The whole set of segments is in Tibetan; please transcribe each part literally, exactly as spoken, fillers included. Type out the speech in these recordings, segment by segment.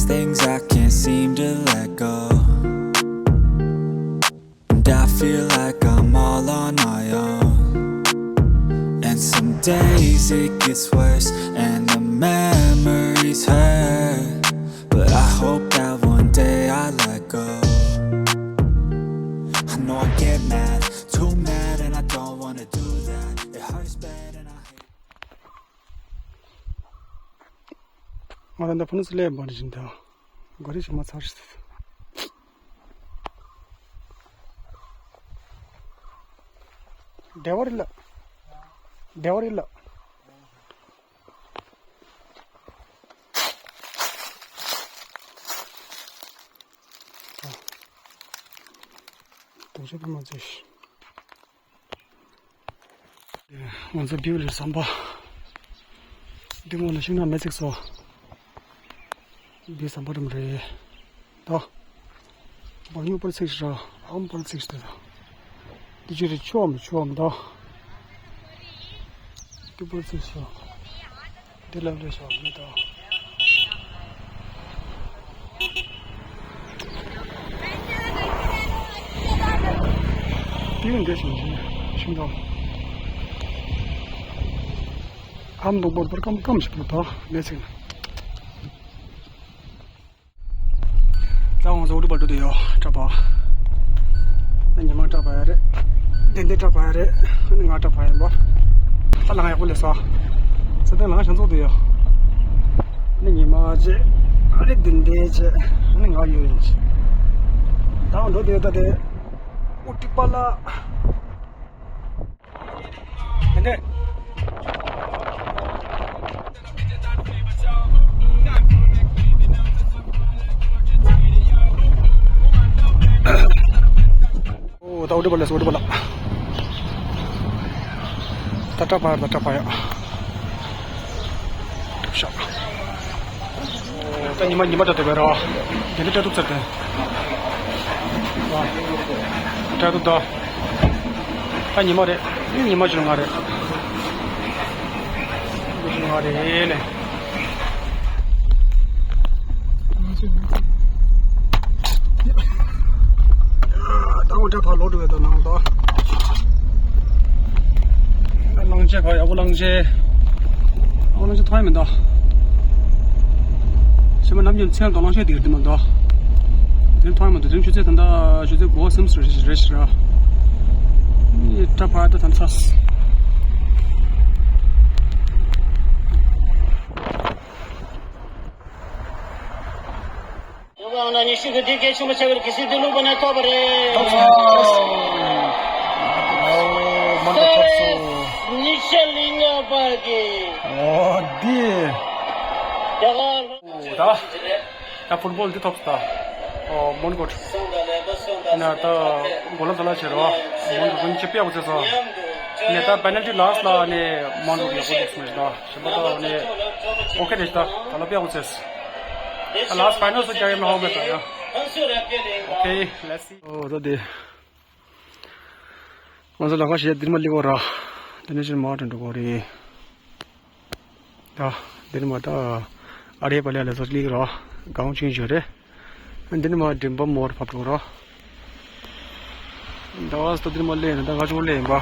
Things I can't seem to let go. And I feel like I'm all on my own. And some days it gets worse, and the memories hurt. But I hope that one day I let go. I know I get mad, too mad, and I don't wanna do that. It hurts bad, and I hate. ང་ད་ལྟ་ཕུ་ནུ་སི་ལེ་བར་བཞིན་དུ་གོ་རེ་ཞིག་མ་ཚར་ཞིག་བདེ་བ་རེད་ལ། བདེ་བ་རེད་ལ། དུག་ཆུ་དུ་མ་ཚོས། ང་ཚོ་བིའུ་ལས་ཟམ་པ། འདི་སྔོན་ལ་ཤིང་ནགས་མེ་བརྩེགས་སོ། འདི་ཟམ་པ་འགྲམ་རེད། ད། འབག་སྨྱུག་པར་ཚིགས་ཤིག་ར་ཨམ་པར་ཚིགས་ཤིག་ད། འདི་ཅི་རེད་ཆུའམ་ཆུའམ་ད། འདི་པར་ཚིགས་ཤིག་འདི་ལ་འདྲེ་ཤོག་མི་ད། ཏིང་འདི་ཞིག་ཞིང་ཁམས་ཨམ་སྡོང་པོར་པར་སྐམ་སྐམ་ཞིག་པོ་ད་མེ་ཚིག་ན། ད་ང་ཚོ་འུ་དུ་བར་འགྲོ་དུ་ཡོད་ཀྲ་པ། ད་ཉི་མ་ཀྲ་པ་ཡ་རེད། དེ་འདི་ཀྲ་པ་ཡ་རེད། ཨ་ནི་ང་ཀྲ་པ་ཡིན་པ། ད་ལང་ཡག་པོ་ལས་སོ། ས་ད་ལང་ཤང་ཚོགས་དུ་ཡོད། ཨ་ནི་ཉི་མ་བྱས། ཨ་ནི་དེ་འདི་བྱས། ཨ་ནི་ང་ཡོད་ཡིན། ད་འགྲོ་དུ་ཡོད་ད་དེ། འུ་ཏི་པ་ལ། ཨོ་ད་འུ་དུ་བ་ལ་སོ་འུ་དུ་བ་ལ། ད་ཀྲ་པ་ཡ་ད་ཀྲ་པ་ཡ། ཤག་ད་ཉི་མ་ཉི་མ་ད་དེ་བས་ར། དེ་ནི་སྤྲད་ཐུབ་ཚར་ཏེ། སྤྲད་ཐུབ་ད། ད་ཉི་མ་རེད། ཉི་མ་བཅུ་ལྔ་རེད། བཅུ་ལྔ་རེད་ནས། ད་འོ་འདྲ་ཕར་ལོག་འགྲོ་བའི་དོ་སྣང་དོ། གླང་ཆེན་ཁ་ཡག་པོ་གླང་ཆེན། ཨོ་གླང་ཆེན་མཐོང་ཡ་མི་འདུག་ཕྱི་མ་ནམ་རྒྱུན་ཚལ་དང་གླང་ཆེན་དེ་ག་དེ་མི་འདུག་དེ་མཐོང་ཡ་མི་འདུག་དེ་ཆུ་ཚོད་ད་ལྟ་ཆུ་ཚོད་དགུ་པ་སུམ་ཅུ་རེད་རེད་ཤི་ར། ནི་ཏྲ་ཕ་ད་ཐམ་ཚ། ཡོང་བའང་ན་ཉི་ཤུ་གི་འདི་གལ་ཆེན་པོ་ཆགས་པར་གི་སྲིད་དུ་ལུང་པ་ནས་ཐོབ་པ་རེད། ཨོ་མ་འདྲ་ཐོབ་སོང་། ཉི་ཤུ་ལི་ལྔ་པ་གི་ཨོ་འདི། རྒྱ་གར། ད་ད་ཕུཊ་བོལ་འདི་ཐོབ་སོང་། ཨོ་མོན་གྷོ་ན་ད་གོ་ལ་ད་ལ་ཆེ་རོ། མོན་གྷོ་ཀུན་ཆེ་པེ་ཡག་པོ་ཚེ་སོང་། ནས་ད་པེ་ནལ་ཊི་ལ་སི་ཊི་ལ་ནས་མོན་གྷོ་ཡག་པོ་ཐོབ་སོང་། ཞིམ་པ་ད་ནས་ཨོ་ཁེ་རེད། ད་ད་ལ་པེ་ཡག་པོ་ཚེ། Last final སུ་རྒྱག་ཡིན་ན་ཧོ་མེད་ད་ཡ། Okay, let's see. ཨོ་ད་དེ། ང་ཚོ་ལམ་ཁ་ཞིག་འདིར་མ་སླེབས་གོ་ར། དེ་ནས་ཕྱིར་མར་འགྲོ་གོ་རེད། ད་འདིར་མ་ད་ཨ་རེ་པ་ལ་ལ་ཚོ་སླེབས་ར། གང་ཅིང་བྱོས་རེད། འདིར་མ་འགྲིམ་པ་མོར་ཕབ་འགྲོ་ར། ཟླ་བ་སྟོད་འདིར་མ་སླེབས་ན་ད་ང་ཚོ་སླེབས་ཡིན་པ།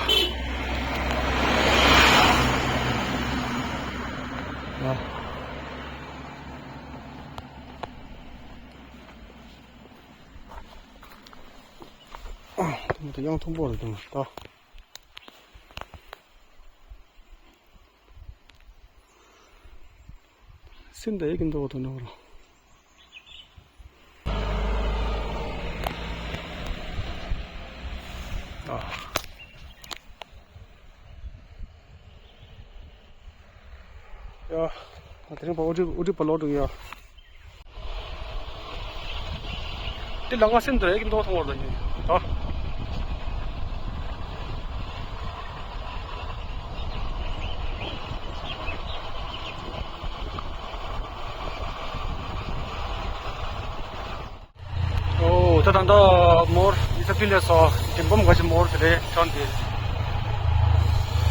ཡ། དེ་མ་ད་ཡང་མཐོན་པོ་རེད་དེ་མ་ད། སེམས་ད་ཡེ་གི་མདོག་ཏུ་ནོར། ཨ། ཡ། དེ་རིང་པ་འུ་ཁྲི་འུ་ཁྲི་པ་ལོག་འགྲོ་གི་ཡ། དེ་ལ་ང་སེམས་དུ་ཨེ་ཀི་མདོག་མཐོང་བར་ལ་ཉོན་ད། ཨོ་ད་ད་ད་མོར་ཡིད་ཚ་ཕི་ལེ་སོ། དེ་འབུམ་ག་ཅི་མོར་དེ་རེད་ཁྲོན་དེ།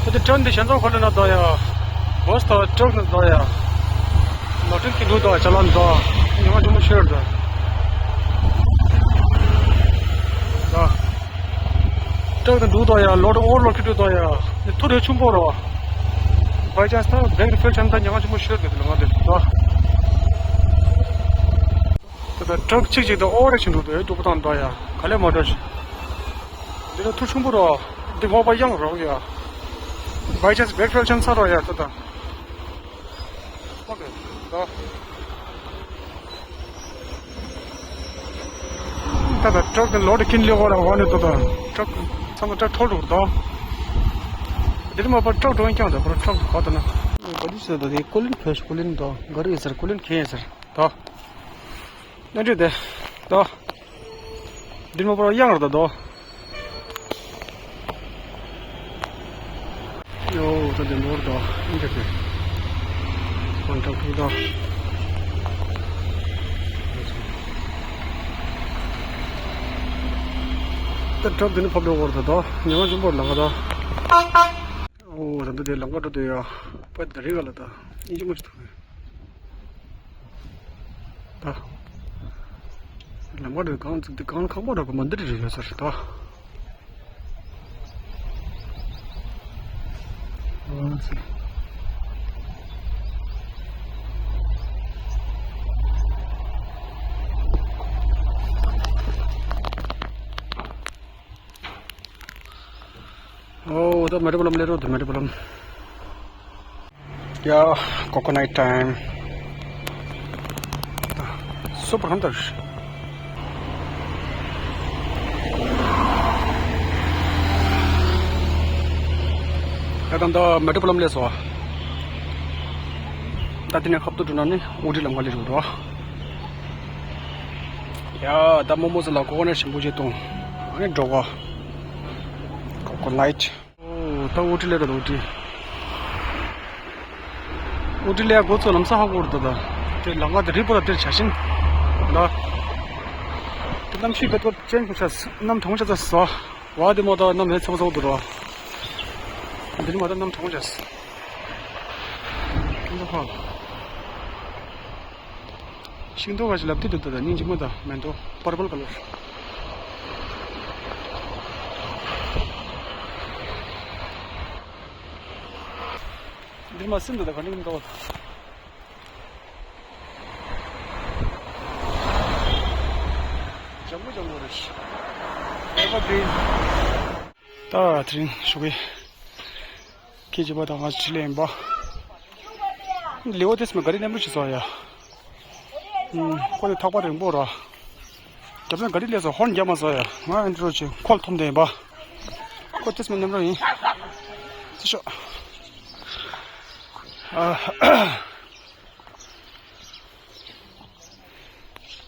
ད་དེ་ཁྲོན་དེ་ཞན་ཙོང་ཁོ་ལ་ན་དོ་ཡ། བོས་ཐོ་ཊོག་ན་དོ་ཡ། ལོ་ཊིན་གྱི་འདུག་དོ་ཅ་ལན་དོ། ཉི་མ་ཆུང་མ་ཤོར་དོ། ད་ཊྲག་དང་འདུག་དོ་ཡ། ལོ་ཊི་ཨོ་ཝར་ལོཌ་གྱི་འདུག་དོ་ཡ། ཐུ་རེ་ཆུང་པོ་རོ། བའི་ཅན་སི་ད་བེག་རི་ཕེལ་ཆན་ད་ཉི་མ་ཆུང་མ་ཤོར་དོ། དེ་ལ་ང་དེ་དོ། ད་ཊྲག་གཅིག་གཅིག་ད་ཨོ་ཝར་ཊེག་བྱེད་འདུག་དོ། ཡ་སྡུག་པོ་བཏང་དོ་ཡ། ག་ལེ་མ་འགྲོ་ཞིག་འདི་ལ་ཐུ་ཆུང་པོ་རོ། འདི་མོ་པ་གཡང་རོགས་ཡ། བའི་ཅན་སི་བེག་རི་ཕེལ་ཆན་ས་རོ་ཡ་ད་ད། ཨོ་ཁེ། ད་ད་ད་ཊྲག་དེ་ལོ་ཊི་ཀིན་ལེ་ཧོ་ར་ཧོ་ནི་ད་ད་ཊྲག་ཚང་མ་ཊྲག་ཐོལ་རུ་ད། དེ་ལ་མ་པ་ཊྲག་འགྲོ་ཡིན་ཀྱང་ད་པར་ཊྲག་ག་ད་ན། ག་དུས་ཟེར་ད་དེ་ཀོ་ལིན་ཕེ་ཤ་ཀོ་ལིན་ད་ག་རེ་ཡིན་ཟེར། ཀོ་ལིན་ཁེ་ཡིན་ཟེར་ད། ནན་ཅི་དེ་ད། འདི་མ་པར་གཡང་ར་ད་དོ། ཡོ་ད་དེ་ནོར་དོ། ཨིན་དེ་དེ་ཁོན་ཁྲག་ཐུག་དོ། ད་ཊྲག་དེ་ནི་ཕབ་ལོ་བོར་ད་དོ། ཉི་མ་ཆུང་པོར་ལང་ག་དོ། ཨོ་ད་འདི་དེ་ལང་ག་འགྲོ་དུ་ཡ། པད་ད་རི་ག་ལ་ད་ཨིན་ཅི་མ་ཅི་ཐུག་ད། ལམ་ཁ་དེ་གངས་ཚིག་དེ་གངས་ཁག་པོ་འདྲ་པོ་མ་འདི་རེད་ཡོད་ས་རེད་ད། ཨོ་ཙི། ཨོ་ད་མེ་ཏྲ་པ་ལམ་ལེ་རོ་དུ་མེ་ཏྲ་པ་ལམ། Yeah, coconut time. Super hunter. ད་ད་ད་མེ་ཏྲ་པ་ལམ་ལས་སོ། ད་དེ་ནས་ཁབ་ཏུ་འགྲོ་ན་ནི་ཨུ་ཏི་ལམ་ཁ་ལས་རུ་འགྲོ། ཡ་ད་མོ་མོ་ཟེར་ལ་ཀོ་ཀོ་ནཊ་ཞིམ་པོ་ཅིག་བཏུང་། ཨ་ནི་འགྲོ་གོ། ཀོ་ཀོ་ནཊ། ཨོ་ད་ཨུ་ཏི་ལས་ར་ད་ཨུ་ཏི། ཨུ་ཏི་ལས་འགོ་ཚོ་ལམ་ས་ཧ་གོ་ར་ད་ད། དེ་ལམ་ཁ་དེ་རི་པོ་ད་དེར་བྱ་ཤིན། ད། དེ་གནམ་གཤིས་བེད་པོ་ཅན་པོ་ཆ་གནམ་གྲང་ཆ་ཚ་སོ། བ་དེ་མོ་ད་གནམ་ཧེ་ཚ་བོ་ཚ་བོ་འདུག་ར། འདིར་མ་ད་གནམ་གྲང་ཆ་སོ། ཨ་ཧ། ཤིང་ཏོག་ཁ་ཤས་ལབ་དུས་དུ་ད་སྙིང་རྗེ་མོ་དང་མེ་ཏོག་པར་པལ་ཀ་ལར། འདིར་མ་སིན་དུ་ད་ག་ནི་མི་འདུག་ཇམ་པོ་ཇམ་པོ་རེད། ཨེ་ཝར་གྲིན། ད་དེ་རིང་ཞོགས་ཀས་ཁྱེད་ཀྱི་པ་དང་ང་ཕྱི་ལ་ཡིན་པ། ལེའོ་ཏེས་མ་ག་རི་ནམ་རུ་ཅི་སོ་ཡ། ཁོ་ནི་ཐག་པ་རིང་པོ་ར། རྒྱབ་ན་ག་རི་ལས་སོ་ཧོན་རྒྱབ་མ་སོ་ཡ། ང་ཨན་ཏྲོ་ཅི་ཁོལ་ཐོམ་དེ་ཡིན་པ། ཁོ་ཏེས་མ་ནམ་རུ་ཡིན། ཅི་ཤོ། ཨ།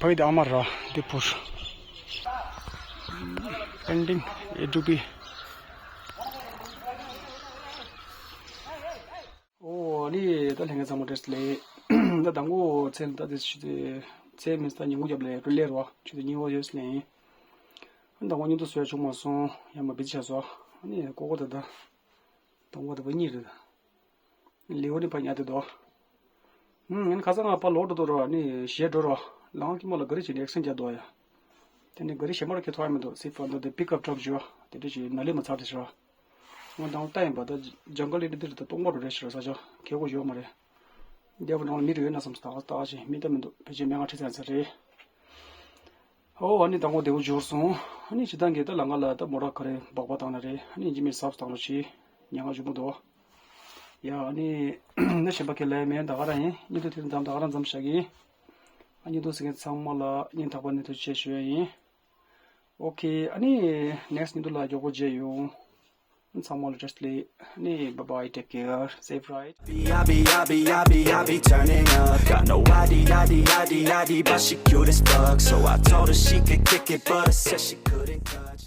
བོད་ཨ་མ་ར་དེ་ཕུར། པེན་ཌིང་ཨེ་ཌུ་པི། ཨོ་ཨ་ནི་ད་ལྷན་རྒྱས་ཚང་མ་བཀྲ་ཤིས་བདེ་ལེགས། ད་དང་པོ་ཚེ་ད་དེ་ཆུ་ཚོད་ཚེ་མིན་ད་ཉིན་གུང་རྒྱབ་ལས་རུ་ལས་རོ་ཆུ་ཚོད་གཉིས་པ་ཡོད་ལས་ཡིན། ད་དང་པོ་ཉིན་དུ་སོས་བྱུང་མ་སོང་ཡང་མ་བི་ཆ་སོ་ཨ་ནི་ཀོ་ཀོ་ད་ད་དང་པོ་ད་བ་གཉིས་རེད། ལེའོ་ནི་ཕ་ཉལ་དེ་དོ། ངན་ཁ་སང་ང་པ་ལོག་འགྲོ་དོ་རོ་ནི་ཞེ་འགྲོ་རོ། ལང་ཀི་མོ་ལ་ག་རི་བྱེད་ནི་ཨེག་སེན་རྒྱག་དོ་ཡ། དེ་ནི་ག་རི་ཞེ་མོ་ར་ཁེ་ཐོ་ཡ་མི་འདུག་སི་ཕ་འདུག་དེ་པིག་ཨབ་ཊྲག་ཞུ་བ་དེ་འདྲ་ཞིག་ན་ལེ་མ་ཚར་དེ་ཞུ་བ། ང་དང་ལྟ་ཡིན་པ་ད་ཇང་གལ་ལི་འདི་འདིར་ད་སྟོང་པ་རུ་རེ་ཞུ་ར་ས་ཆ་ཁེ་གོ་ཞུ་བ་མ་རེད། འདི་བ་ནང་ལ་མི་རེ་ཡོད་ན་བསམ་སྟག་ཞིག་མི་ལྟ་མི་འདུག་ཕལ་ཆེར་མེ་ང་ཁྲི་ཚན་ཚ་རེད། ཨོ་ཨ་ནི་དང་པོ་བདེ་བོ་འབྱོར་སོང་། ཨ་ནི་སྤྱི་བཏང་གི་ད་ལ་ང་ལ་ད་མོ་ཊ་ག་རེ་སྦག་སྦག་བཏང་ན་རེད། ཨ་ནི་ཡིན་གཅིག་མིན་གཅིག་ཟབ་བཏང་རོགས་གྱིས། ཉན་ང་ཞུ་མོ་དོ། ཡ་ཨ་ནི་ན་གཞན་པ་ཁས་ལེན་མེད་ད་ག་རང་ཡིན། སྙིང་དུ་དེ་འཛམ་ད་ག་རང་འཛམ་བཞག་གི། ཨ་སྙིང་དུ་ཟེར་མཁན་ཚང་མ་ལ་སྙིང་ཐག་པ་ནས་ཐུགས་རྗེ་ཆེ་ཞུ་ཡ་ཡིན། ཨོ་ཁེ་ཨ་ནི་ནེག་སི་སྙིང་དུ་ལ་མགྱོགས་པོ་མཇལ་ཡོང་། ཚང་མ་ལ་བཀྲ་ཤིས་བདེ་ལེགས། ཨ་ནི་bye bye, take care, safe ride. Be, I be, I be, I be, I be turning up. Got no I D, I D, I D, I D, but she cute as fuck. So I told her she could kick it, but I said she couldn't touch.